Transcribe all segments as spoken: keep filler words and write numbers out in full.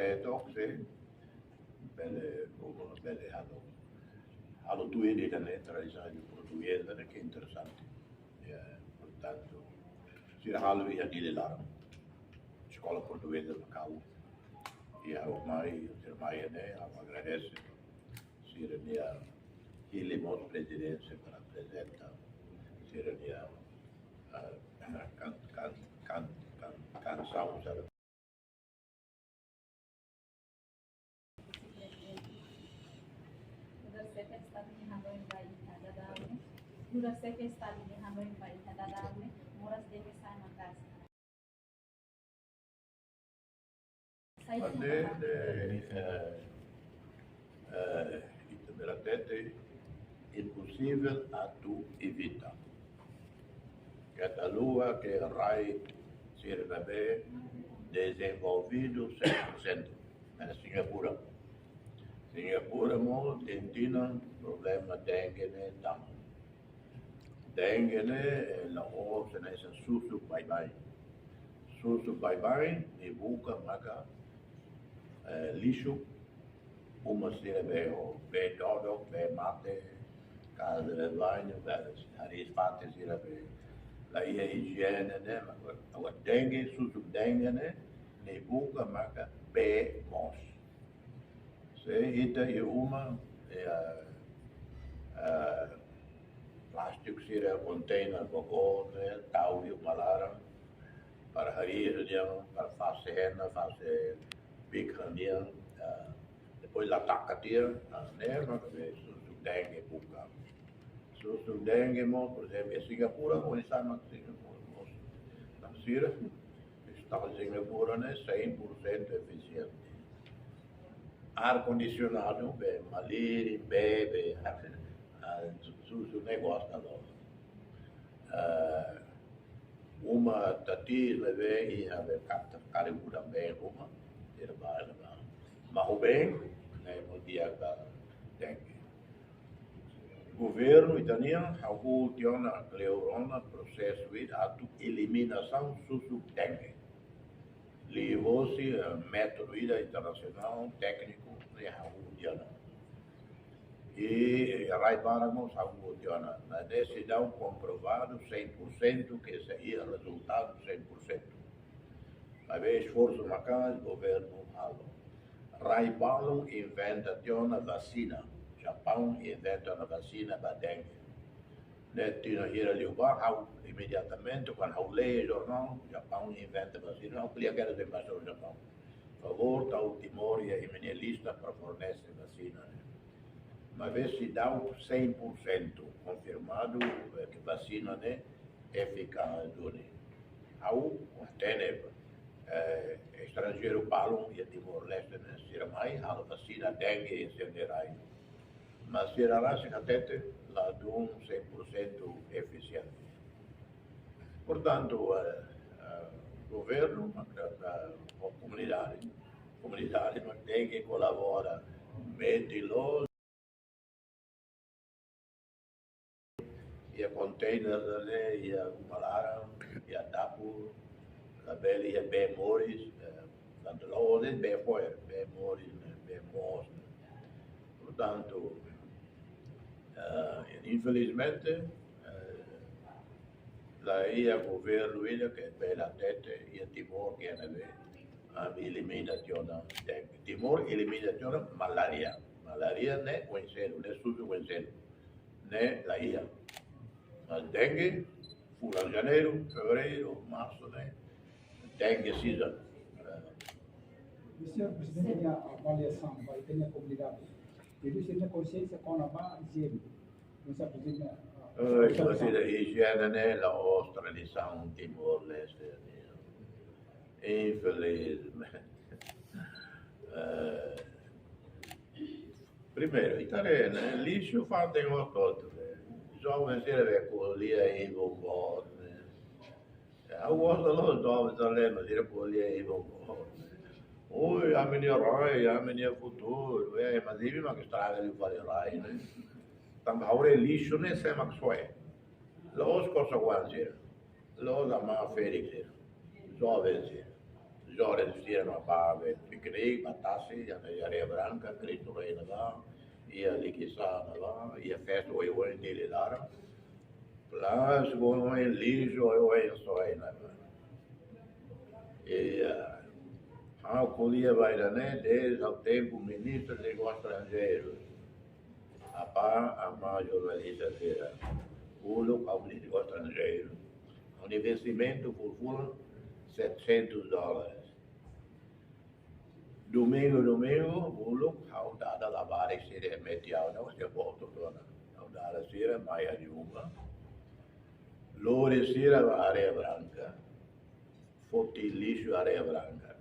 Eh, toksi, bele, bele halo, halo tuir ida-ne'e tradisaun portugeza ne'e ke interesante. Ya, portantu, sira halo iha Dili laran, Eskola Portugeza Makau. Ya, ha'u mai, sira mai ne'e, ha'u agradese. Sira-nia hili mós prezidénsia para aprezenta sira-nia, ah, kan, kan, kan, kan, kansaun sira. Nu'udar xefe Estadu nia hanoin ba ita daudaun ne'e, nu'udar xefe Estadu nia hanoin ba ita daudaun ne'e, moras dengue sa'e maka'as. Ida-ne'e, eh, eh, ita bele hatete, imposivel atu evita. Keta haluha ke rai sira ne'ebé dezenvolvidu cem por cento. Mak Singapura. Singapura mós tenke iha problema dengue ne'e tama. Dengue ne'e, eh, la'ós hanesan susubaibain. Susubaibain, nia buka maka, eh, lixu, uma sira bee, bee dodok, bee mate, kazu de banho, bee, hariis-fatin sira bee. La iha ijiene ne'e, maka, agora dengue, susubdengue ne'e, nia buka maka bee moos. Se ita iha uma, eh, eh, plástiku sira, konteiner boot ne'e, tau iha uma laran, para hariis nian, para fase hena, fase bika nian, eh, depois la taka tiha, ah, ne'e, maka be susubdengue buka. Susubdengue mós, por ezemplu, iha Singapura, oinsá mak Singapura mós. Tanba sira, Estadu Singapura ne'e cem por cento efisiente. Ar-kondisionadu, be malirin, be, be, ah, susu ne'e gosta loos. Ah, uma tati lebe iha be kata kari budan be uma, sira bá, sira bá. Maubén, ne'e mós di'ak ba dengue. Governu ita-nian hahú tiha ona kleur ona prosesu ida atu eliminasaun susubdengue. Liuhosi, eh, métodu ida internasionál, tékniku, ne'e hahú tiha ona. I, eh, rai-barak mós hahú tiha ona. Maibé seidauk komprovadu cem por cento ke sei iha rezultadu cem por cento. Maibé esforsu maka'as governu halo. Rai balun inventa tiha ona vasina. Japaun inventa ona vasina ba dengue. Ne'e tinan hira liubá, ha'u imediatamente, kuandu ha'u lee jornál, Japaun inventa vasina, ha'u klia kedas Embaixadór Japaun. Favór, tau Timor iha imi-nia lista para fornese vasina ne'e. Maibé seidauk cem por cento konfirmadu, eh, ke vasina ne'e efikás duni. Ha'u hatene, eh, estranjeiru balun iha Timor-Leste ne'e, sira mai halo vasina dengue iha sira-nia rai. Mas sira rasik hatete ladún cem por cento efisiente. Portantu, eh, eh, governu, mak, eh, komunidade, komunidade mak tenke kolabora, mete loos iha konteiner ne'e, iha uma laran, iha dapur, labele iha bee moris, eh, tantu la'ós de'it bee fo'er, bee moris, ne'e, bee moos, ne'e. Portantu, eh, infelizmente, eh, la iha governu ida ke bele hatete iha Timor ke ne'ebé, ah, elimina tiha ona dengue. Timor elimina tiha ona malária. Malária ne'e koñesidu, ne'e susubkoñesidu. Ne'e la iha. Mas dengue, fulan janeiru, fevereiru, marsu ne'e dengue season. Señór Prezidente, nia avaliasaun ba ita-nia komunidade. Redús ita-nia konsiénsia kona-ba ijiene. Nu'usá Prezidente, ah, eh, situasaun, situasaun ne'e la'ós tradisaun Timor-Leste. Infelizmente. Eh, primeiru, ita haree, ne'e, lixu fatin hotu-hotu, ne'e. Joven sira bele ko'alia ibun boot, ne'e. Ha'u gosta loos joven sira, ne'e, mas sira ko'alia ibun boot, ne'e. Oi, ami-nia rai, ami-nia futuru, eh, mas imi mak estraga liu fali rai, ne'e. Tanba ha'u haree lixu ne'e sé mak soe. La'ós kosar-oan sira. La'ós amá ferik sira. Joven sira. Jovens sira mak bá be piknik, bá tasi, iha areia branka, Kristu Rei ne'ebá, iha likisan ne'ebá, iha festa oioin Dili laran. Plus, oioin lixu, oioin soe ne'ebá. I, ah, ha'u ko'alia ba ida-ne'e, desde o tempu ministru de negósius estranjeirus. Apá, amá jornalista sira. Uluk ha'u ministru de negósius estranjeirus. Ha'u-nia investimentu fulan-fulan setecentos dólares. Domingu, domingu, uluk, ha'u dada labarik sira metiau, não, se volto dona. Ha'u dada sira, mai a Yuma. Lori sira ba areia branka. Foti lixu areia branka.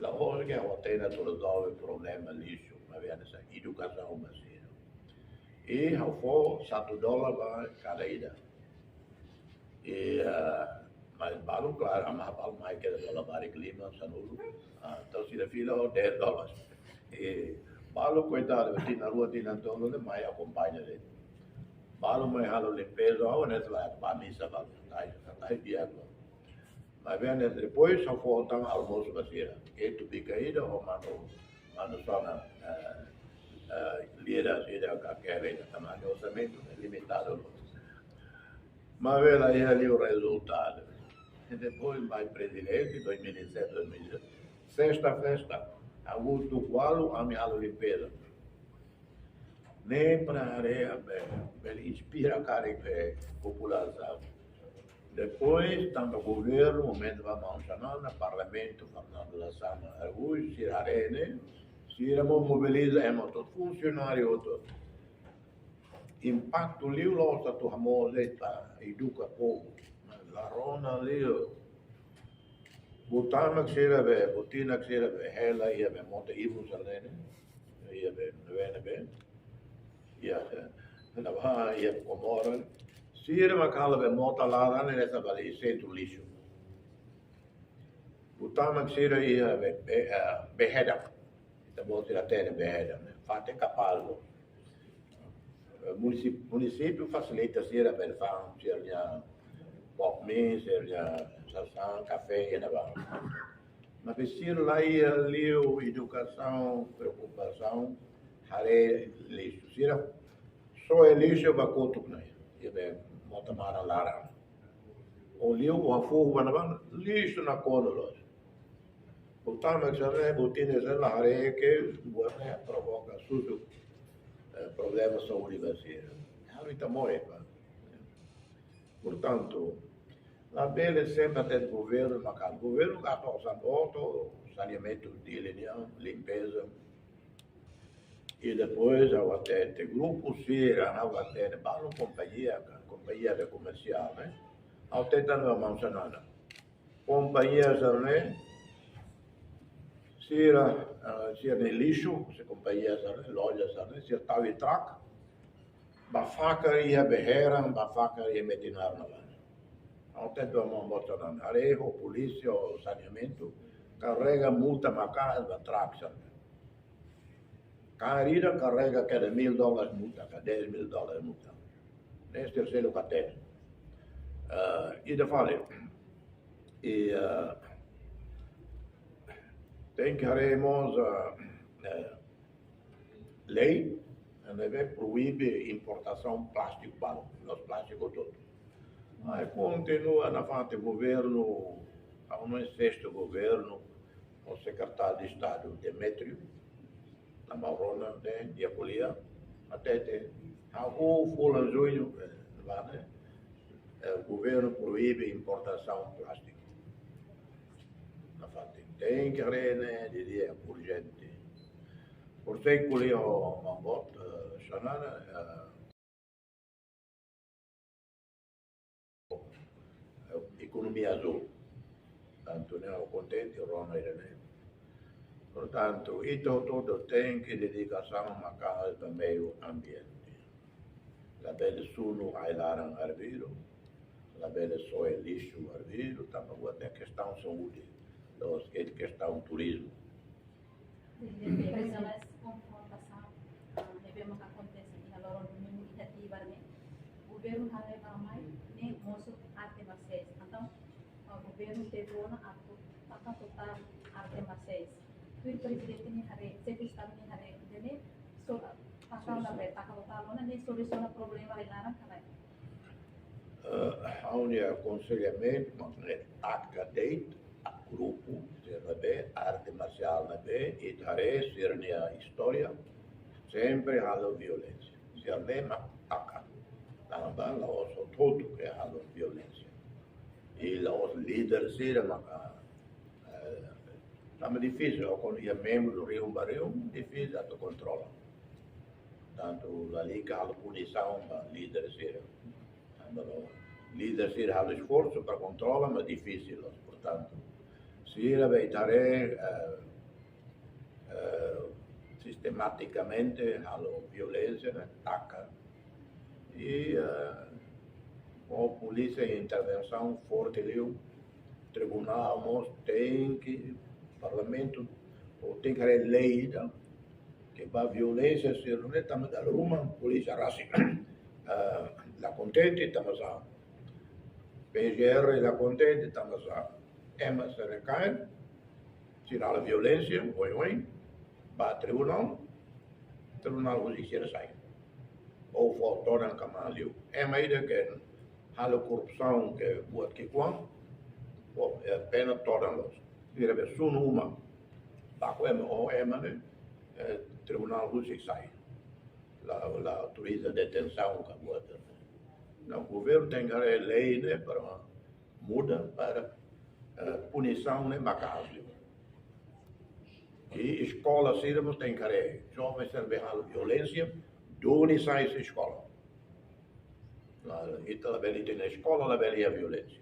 La'ós ke ha'u hatene atu rezolve problema lixu, maibé hanesan edukasaun ba sira. I ha'u fó satu dolar ba kada ida. I, ah, mas balu, klaru, amá balu mai ke dolar barik lima, sanulu. Ah, entaun sira fila ho dez dolar. I balu, koitadu, tinan rua, tinan tolu, ne'e mai akompaña de'it. Balu mai halo limpeza, ha'u ne'e la bá misa balu, tai, tai di'ak. Maibé ne'e depois ha'u fó tan almosu ba sira. Keitu bikan ida ho manu, manu Sona, eh, eh, lira sira ka kere, tanba orsamentu ne'e limitadu. Maibé la iha liu rezultadu. I depois mai prezidente, dois mil e sete, dois mil e sete. Sesta, festa, agostu ualu, ami halo limpeza. Ne'e para haree, be, bele inspira karik be populasaun. Depois, tanba governu, momentu ba maun Xanana, parlamentu, Fernando Lasama, Araújo, sira haree ne'e, sira mós mobiliza ema hotu, funsionáriu hotu. Impaktu liu la'ós atu hamoos de'it, eduka povu. La rona liu. Butamak sira be, butinak sira be, hela iha be mota ibun sira-ne'e. Iha be, ne'ebé, ne'ebé. Iha, ne'ebá, iha Comoro. Sira mak halo be mota laran ne'e, ne'e ita bali sentru lixu. Butamak sira iha be, be, eh, Beheda. Ita-boot sira hatene Beheda, ne'e. Fatin kapás loos. Eh, munisíp-, munisípiu fasilita sira be fa'an sira-nia bokmi, sira-nia sasán, kafé, i ne'ebá. Maibé sira la iha liu edukasaun, preokupasaun, haree lixu. Sira soe lixu ba kotuk ne'e, iha be mota maran laran. Ou liu, ou hafoho ba ne'ebá, lixu nakonu loos. Butamak sira-ne'e, butinak sira-ne'e la haree ke buat ne'e provoka susuk, eh, problema saúde ba sira. Halo ita moe ba. Portantu, labele sempre hatete governu, maka governu gasta orsamentu, saneamentu Dili nian, limpeza. I depois, ha'u hatete grupu sira, ha'u hatete balu kompañia, kompañia de komersiál, ne'e. Ha'u hatete ba maun Xanana. Kompañia sira-ne'e, sira, ah, sira-nia lixu, se kompañia sira-ne'e, loja sira-ne'e, sira tau iha truck, bá fakar iha Beheran, bá fakar iha Metinaro ne'ebá. Ha'u hatete ba maun boot Xanana, haree ho polísia, ho saneamentu, karrega multa maka'as ba truck sira-ne'e. Kaer ida karrega kada mil dólares multa, ka dez mil dólares multa. Ne'e sira seluk hatene. Ah, ida fali. I, ah, tenke haree mós, ah, eh, lei, ne'ebé proibe importasaun plástiku balu, la'ós plástiku hotu. Mas kontinua nafatin governu, ha'u hanoin sestu governu, ho Sekretáriu de Estadu Demetrio, na Maurona, ne'e, dia ko'alia, hatete, hahú fulan juñu, eh, ba ne'e, eh, governu proibe importasaun plástiku. Nafatin, tenke haree ne'e didi'ak, urjente. Portantu, ko'alia ho maun boot, eh, Xanana, eh, ekonomia azúl. Tantu ne'e ha'u kontente, rona ida-ne'e. Portantu, ita hotu-hotu tenke dedikasaun maka'as ba meiu ambiente. Labele sunu ai-laran arbiru, labele soe lixu arbiru, tanba buat ne'e kestaun saúde, la'ós ke kestaun turizmu. Presidente, mas konfrontasaun, ah, ne'ebé maka akontese iha loron domingu iha Tibar ne'e, governu haree ba mai ne'e mosu arte marsiais. Entaun, ah, governu tenta ona atu taka fogo Arte marsiais. Tuir prezidente nia haree, xefe estadu nia haree, ida-ne'e só taka ona be, taka ona, taka ona, ne'e solusiona problema rai laran ka lae? Ha'u-nia akonselhamentu mak ne'e, taka de'it grupu sira ne'ebé, arte marsiál ne'ebé, ita haree sira-nia istória, sempre halo violénsia. Sira ne'e mak taka. Tanba la'ós hotu-hotu ke halo violénsia. I la'ós líder sira maka, eh, tanba difisil, kuandu iha membru rihun ba rihun, difisil atu kontrola. Tantu lalika halo punisaun ba líder sira. Tanba líder sira halo esforsu para kontrola, mas difisil loos. Portantu, sira be ita haree, eh, eh, sistematikamente halo violénsia, ne'e, taka. I, eh, ho polísia intervensaun forte liu, tribunál mós tenke, parlamentu, ou tenke haree lei ida ke ba violénsia sira ne'e, tanba dala ruma polísia rasik, eh, la kontente, tanba sá? P G R la kontente, tanba sá? Ema sira kaer, sira halo violénsia, oioin, ba tribunál, tribunál husik sira sai. Ou fó todan ka maliu. Ema ida ke halo korrupsaun, ke buat ki'ikoan, fó, eh, pena todan loos. Sira be sunu uma. Baku ema, ou ema ne'e, eh, tribunál husik sai. La, la autoriza detensaun ka buat. Entaun, governu tenke haree lei ne'e para muda para, eh, punisaun ne'e maka'as liu. I eskola sira mós tenke haree. Joven sira be halo violénsia, duni sai husi eskola. La, ita labele iha eskola, labele iha violénsia.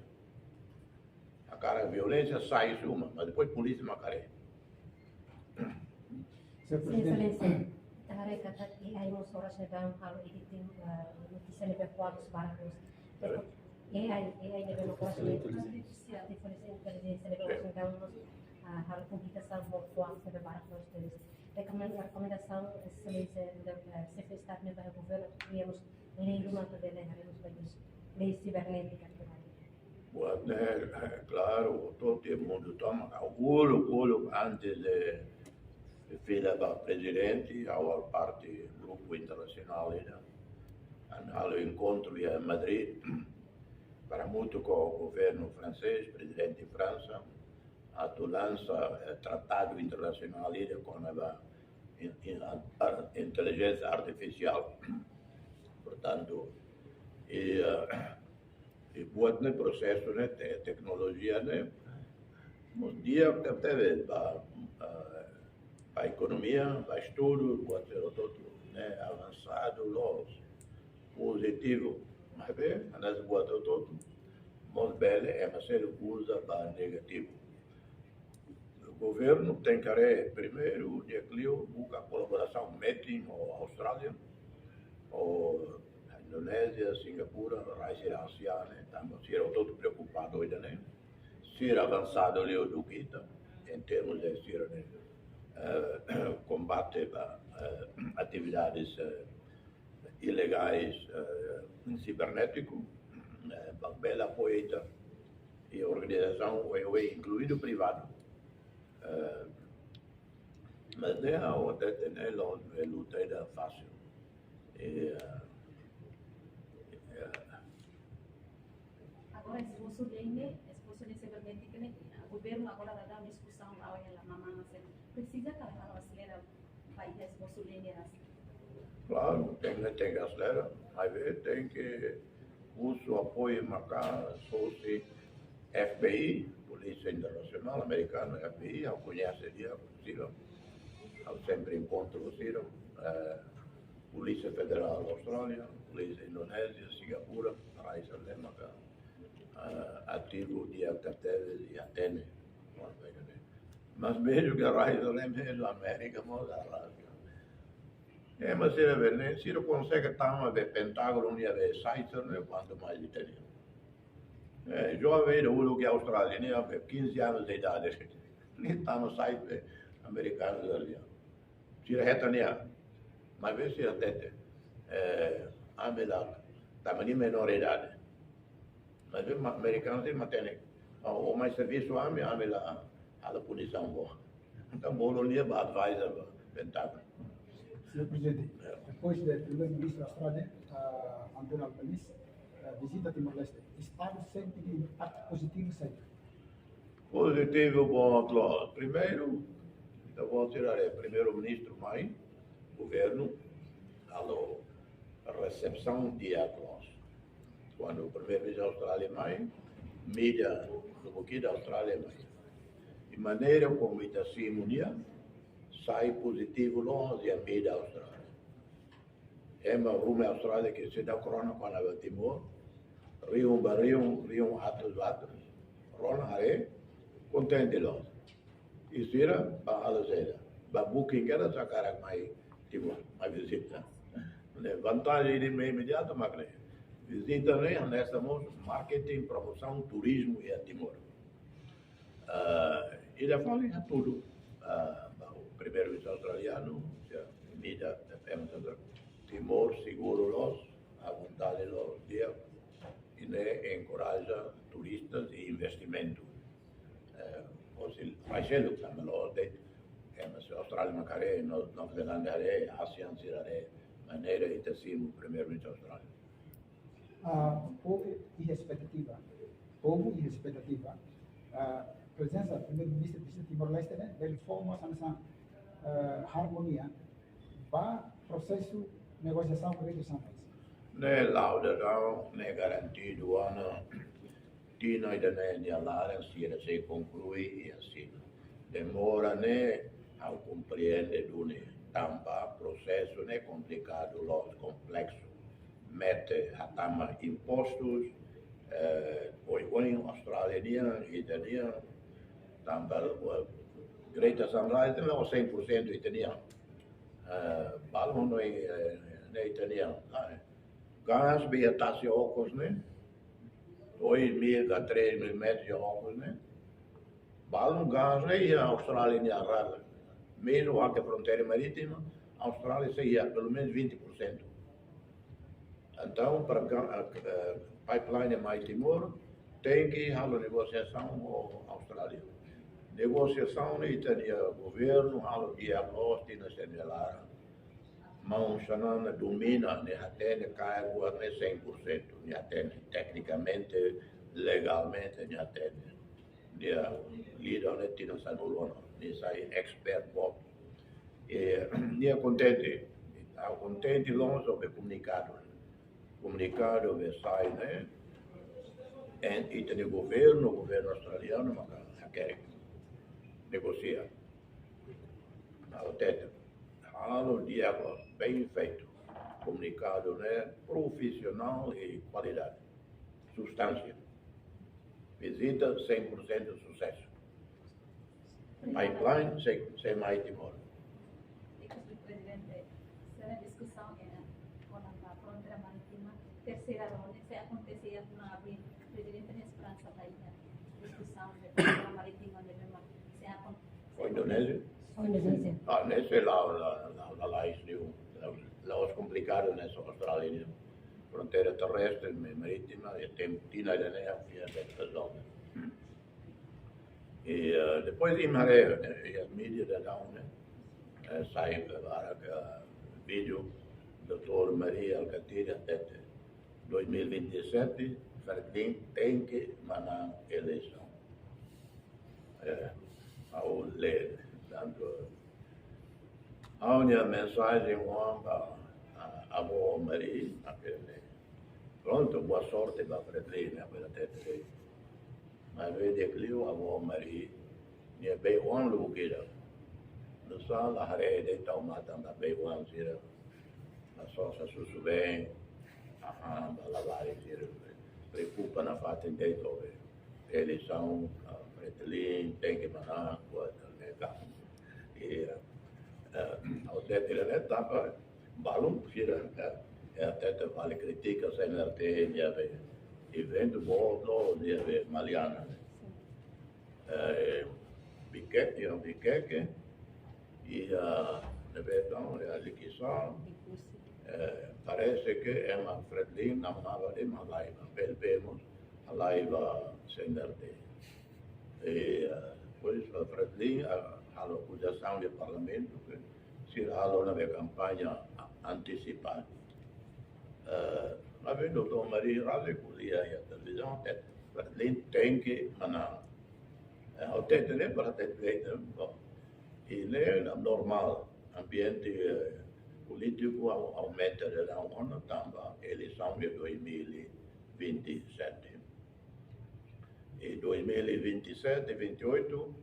Hakarak violénsia sai husi uma, mas depois polísia mak haree. Señór Prezidente. Sin, Exelénsia. Ita haree katak A I mós oras ne'ebá halo editing, eh, notísia ne'ebé kuadrus barak loos. A I, A I ne'ebé oras ne'e, artificial intelligence ne'ebé oras ne'e, ah, halo publikasaun ho kuadrus ne'ebé barak loos. Rekomen-, rekomendasaun, Exelénsia, eh, xefe estadu ne'e ba governu, iha mós lei ruma atu bele haree mós ba lei sibernétika. Buat ne'e, eh, klaru, hotu-hotu iha mundu tomak, uluk, uluk antes de fila ba prezidente, ha'u parte grupu internasionál ida, ami halo enkontru iha Madrid, para hamutuk ho governu fransés, prezidente Fransa, atu lansa, eh, tratadu internasionál ida kona-ba in-, in-, ar-, intelijénsia artifisiál. Portantu, i, eh, i buat ne'e, prosesu ne'e, te-, teknolojia ne'e, mós di'ak tebes ba, eh, ba ekonomia, ba estudu, buat sira hotu-hotu ne'e avansadu loos, pozitivu. Maibé, hanesan buat hotu-hotu, mós bele ema seluk uza ba negativu. Governu tenke haree primeiru, di'ak liu buka kolaborasaun metin ho Austrália, ho Indonézia, Singapura, rai sira ASEAN ne'e, tanba sira hotu-hotu preokupadu ho ida-ne'e. Sira avansadu liu duké ita, em termos de sira-nia, eh, kombate ba, eh, atividades, eh, ilegais, eh, sibernétiku, eh, ba bele apoia ita, i organizasaun oioin, inkluidu privadu. Eh, mas ne'e ha'u hatete ne'e la'ós luta ida fásil. I, eh, eh, Agora, esbosu lei ne'e, esbosu lei sibernétika ne'e, governu agora daudaun diskusaun, agora la mamana se presiza ka halo aselera ba iha esbosu lei ne'e rasik. Klaru, tenke, tenke aselera, maibé tenke husu apoiu maka'as husi FBI, Polísia Internasionál Amerikanu, FBI, ha'u koñese di'ak sira, ha'u sempre enkontru ho sira, eh, Polísia Federál Austrália, Polísia Indonézia, Singapura, rai sira-ne'e maka, eh, ativu di'ak tebes i hatene. Mas vejo ke rai sira-ne'e, Amérika mós, Arábia. Ema sira be ne'e, sira konsege tama be Pentágonu nia be site ne'e, kuantu mais ita-nia. Eh, joven ida uluk iha Austrália, nia be quinze anos de idade. Nia tama site be amerikanu sira-nian. Sira hetan nia. Maibé sira hatete, eh, ami la, tanba nia menor idade. Maibé ma-, amerikanu sira matenek. Ó, ó mai servisu ami, ami la, halo punisaun boot. Entaun bolu nia ba advisor ba Pentágono. Senhor Presidente, depois do Primeiro-Ministro Austrália, uh, Anthony Albanese, uh, vizita Timor-Leste, Estadu sente impaktu pozitivu saida? Pozitivu, bom, klaru. Primeiru, ita-boot sira haree, Primeiru-Ministru mai, governu, halo resepsaun di'ak loos. Kuandu Primeiru-Ministru Austrália mai, mídia lubuk ida Austrália mai. I maneira komu ita simu nia, sai pozitivu loos iha mídia Austrália. Ema ruma Austrália ke seidauk rona kona-ba Timor, rihun ba rihun, rihun atus ba atus. Rona haree, kontente loos. I sira ba halo saida, ba booking kedas hakarak mai Timor, mai vizita. Ne'e vantajen ida imediatu mak ne'e. Vizita ne'e hanesan mós marketing, promosaun, turizmu iha Timor. Ah, ida fali hatudu, ah, ba Primeiru-Ministru australianu, ya, mídia, F M, Timor seguru loos, à vontade loos, di'ak, i ne'e enkoraja turistas i investimentu. Eh, ou seja, faz selo também loos de'it, eh, mas Austrália mak haree, no, Nova Zelándia haree, ASEAN sira haree, maneira ita simu Primeiru-Ministru Austrália. Ah, povu iha espetativa, povu iha espetativa, ah, prezensa Primeiru-Ministru vizita Timor-Leste ne'e bele fó mós hanesan, ah, armonia ba prosesu negosiasaun Greater Sunrise. Ne'e la'o daudaun, ne'e garantidu ona, tinan ida-ne'e nia laran sira sei konklui i asina. Demora ne'e ha'u komprende duni, tanba prosesu ne'e komplikadu loos, kompleksu. Mete hatama impostus, eh, oioin Austrália nian, ita nian, tanba, eh, Greater Sunrise ne'e la'ós cem por cento ita nian. Eh, balun no, eh, ne'e ita nian. Ah, gás be iha tasi okos ne'e, dois mil ka três mil metros iha okos ne'e. Balun gás ne'e iha Austrália nia rai. Mezmu iha fronteira marítima, Austrália sei iha pelumenus vinte por cento. Entaun, para ga-, eh, pipeline mai Timor, tenke halo negosiasaun ho Austrália. Negosiasaun ne'e ita-nia governu halo di'ak loos tinan sira nia laran. Maun Xanana domina, nia hatene, kaer buat ne'e cem por cento, nia hatene, teknikamente, legalmente, nia hatene. Nia lida ne'e tinan sanulu ona, nia sai expert boot. I nia kontente, ita kontente loos ho be komunikadu. Komunikadu be sai ne'e, en ita-nia governu, governu australianu, maka hakerek negosia. Ha'u hatete, halo di'ak, bem feito. Komunikadu ne'e profisionál i kualidade. Substánsia. Vizita cem por cento susesu. Pipeline sei, sei mai Timor. Senhor Presidente, se a discussão é com a fronteira marítima, terceira ronda, se acontecer, não abrir, Presidente, tem esperança para a discussão da fronteira marítima, se acontecer. Ho Indonézia? Ho Indonézia. Ah, ne'e sei la'o, la'o, la'o, la'o, la'o, la'o, la'o komplikadu, ne'e só Austrália nian. Fronteira terrestre, ma-, marítima, i tempu tinan ida-ne'e, fiar de pessoa. I, eh, depois de maré, eh, i as mídia daudaun ne'e, eh, sai barak, eh, vídeo, doutór Mari Alkatiri hatete, dois mil e vinte e sete, Fretilin tenke manán eleisaun. Eh, ha'u lee, tantu, ha'u-nia mensajen oan ba, ah, avó Mari, aprende. Prontu, boa sorte ba Fretilin, ne'e, ba Fretilin. Maibé di'ak liu avó Mari, nia bei-oan lubuk ida. Nusá la haree de'it tau matan ba bei-oan sira. Ba sosa susubeen, aha, ba labarik sira. Preokupa nafatin de'it ho be eleisaun, ah, Fretilin, tenke manán, kuat, ne'e ka. I, eh, ha'u hatete ne'e tanba balun sira, eh, eh, hatete fali kritika C N R T, nia be eventu boot, nia be Maliana. Eh, Vikeke, iha Vikeke, iha, eh, ne'ebé tan, iha Likisá, eh, parese ke ema Fretilin namnaba de'it mak halai ba, pelo menos halai ba C N R T. I, eh, Depois, eh, Fretilin, eh, halo akuzasaun iha parlamentu, ke sira halo ona be kampaña a-, antesipada. Eh, maibé doutór Mari Rale ko'alia iha televizaun, eh, Fretilin tenke manán. Eh, o te tene para te te te, bom. I ne'e normál, ambiente, eh, polítiku au-, aumenta de la ona tanba eleisaun de dois mil e vinte e sete. E dois mil e vinte e sete, vinte e oito,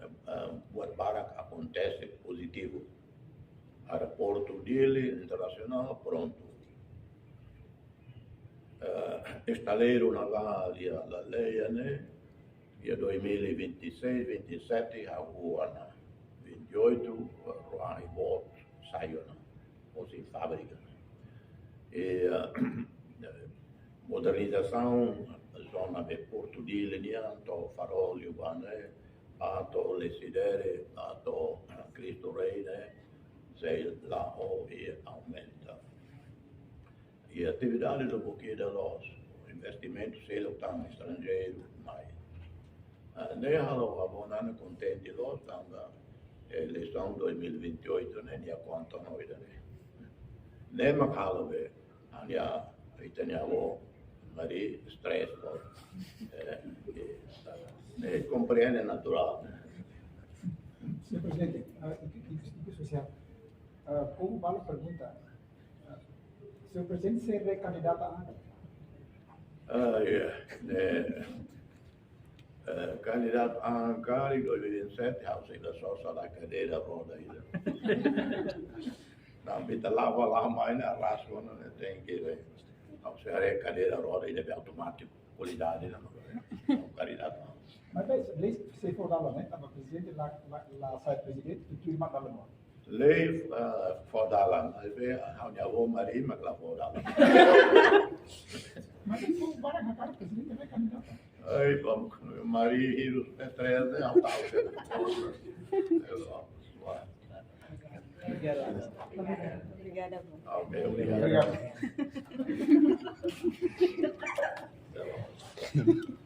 eh, eh, buat barak akontese pozitivu. Aeroportu Dili internasionál prontu. Eh, estaleiru na la lia la leia ne'e, iha dois mil e vinte e seis, vinte e sete, hahú ona. Vinte e oito, ruang boot sai ona, hosi fábrika. E, eh, modernizasaun zona be Portu Dili nian, to'o Farol, Ubane, ba to'o Lecidere, ba to'o Cristo Rei ne'e, sei la'o i aumenta. I atividade do buque de los, investimentu seluk tan estranjeiru mai. Ah, ne'e halo ha'u-nia kontente loos tanba eleisaun dois mil e vinte e oito ne'e nia konta no ida ne'e. Ne'e mak halo be, ha'u-nia, ita-nia avó, Mari, stress loos. Eh, eh, ne'e komprende naturál. Señór Prezidente, ah, i ke, i ke, i ke sosiál. Ah, komu balu pergunta, ah, Señór Prezidente sei rekandidata ankar? Ah, ya. Ne'e, eh, kandidata ankar iha dois mil e vinte e sete, ha'u sei la sosa la kadeira roda ida. Tanba ita la'o lama ne'e, arrasu ne'e, tenke, eh, ha'u sei haree kadeira roda ida be automátiku, kualidade ne'e, kandidata. Mas, mas, lei sei fó dalan, ne'e? Tanba prezidente la, la, la sai prezidente, tuir mak dalan ona. Lei, eh, fó dalan, maibé ha'u-nia avó Mari mak la fó dalan. Mas tem povu barak hakarak prezidente ne'e kandidata. Ai, bom, Mari hirus P três ne'e, ha'u ta'uk. Obrigada, avó. Ok, obrigado. Obrigado.